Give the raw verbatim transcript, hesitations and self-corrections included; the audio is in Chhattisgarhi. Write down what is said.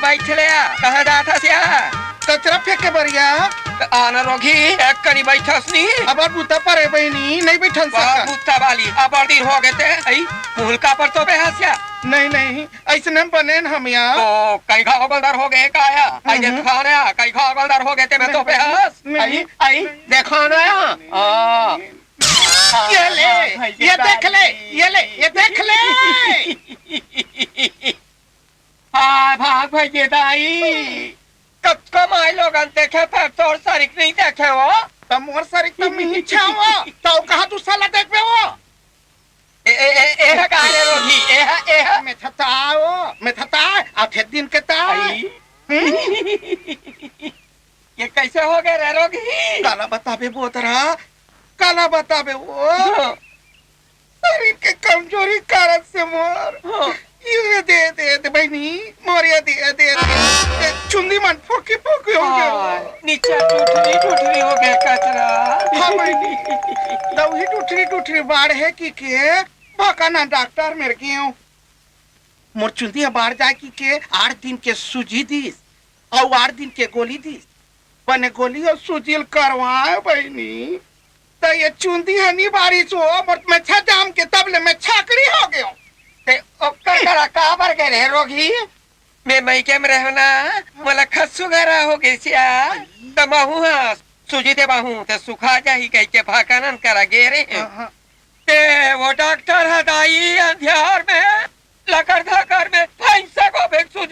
बइठ ले आ, कहाँ जात हस या? कचरा फेंके बर या। त आना रोगही, एक कनी बइठस नी। अबर बुता परे बहिनी, नइ बइठन बड़ सकत। बुता वाली, अबर दिन होगे ते, अई, मुहूँ ल काबर तोपे हस या? नहीं, नहीं, अइसने बनेन हम या। तो कई घाव गोलदर होगे का या? अई हम्म। देखा ना, कई घाव गोलदर होगे ते में तोपे हस। नहीं। अई, अई, देखा ना या। हाँ। ये ले, हाँ, ये देख ले, ये ले, ये देख ले। हाँ, भाग भइगे दाई। कतको माईलोगन देखे फेर तोर सरीक नइ देखे वो। त मोर सरीक त मिही छावो। त कहाँ दूसरा ला देखबे वो? ए, ए, ए, ए, का रे रोगही? ए, ए, ए। में थता वो, में थता, आठे दिन के ता। अई। हम्म। ये कइसे होगे रे रोगही? काला बताबे बोतरा, काला बताबे वो। हाँ। सरीर के कमजोरी कारण से मोर। हाँ। ये दे, दे, दे बहिनी, मोर ये दे, दे, दे, दे, चुंदी मन फोकी फोकी होगे। हाँ, नीचे टुटरी टुटरी होगे कचरा। हाँ बहिनी, दउही टुटरी टुटरी बाढ़े कहिके भकाना डॉक्टर मेर गेंव। मोर चुंदी ह बाढ़ जाय कहिके आठ दिन के सूजी दिस, अउ आठ दिन के गोली दिस। बने गोली अउ सूजी ल करवाय बहिनी, त ये चुंदी ह नी बाढ़िस वो, मोर मेछा जाम के तब ले में छाकड़ी होगेंव। ते ओकर करा काबर गे रहे रोगही? में मइके में रहेंव ना, मोला खसुगरा होगिस या। त महूँ ह सूजी देवाहूँ, ते सुखा जाही कहिके भकाना करा गे रहेंव। हाँ, हाँ। ते वो डॉक्टर ह दाई अंधियार में लकर धकर में फइंसा को फेंक सूज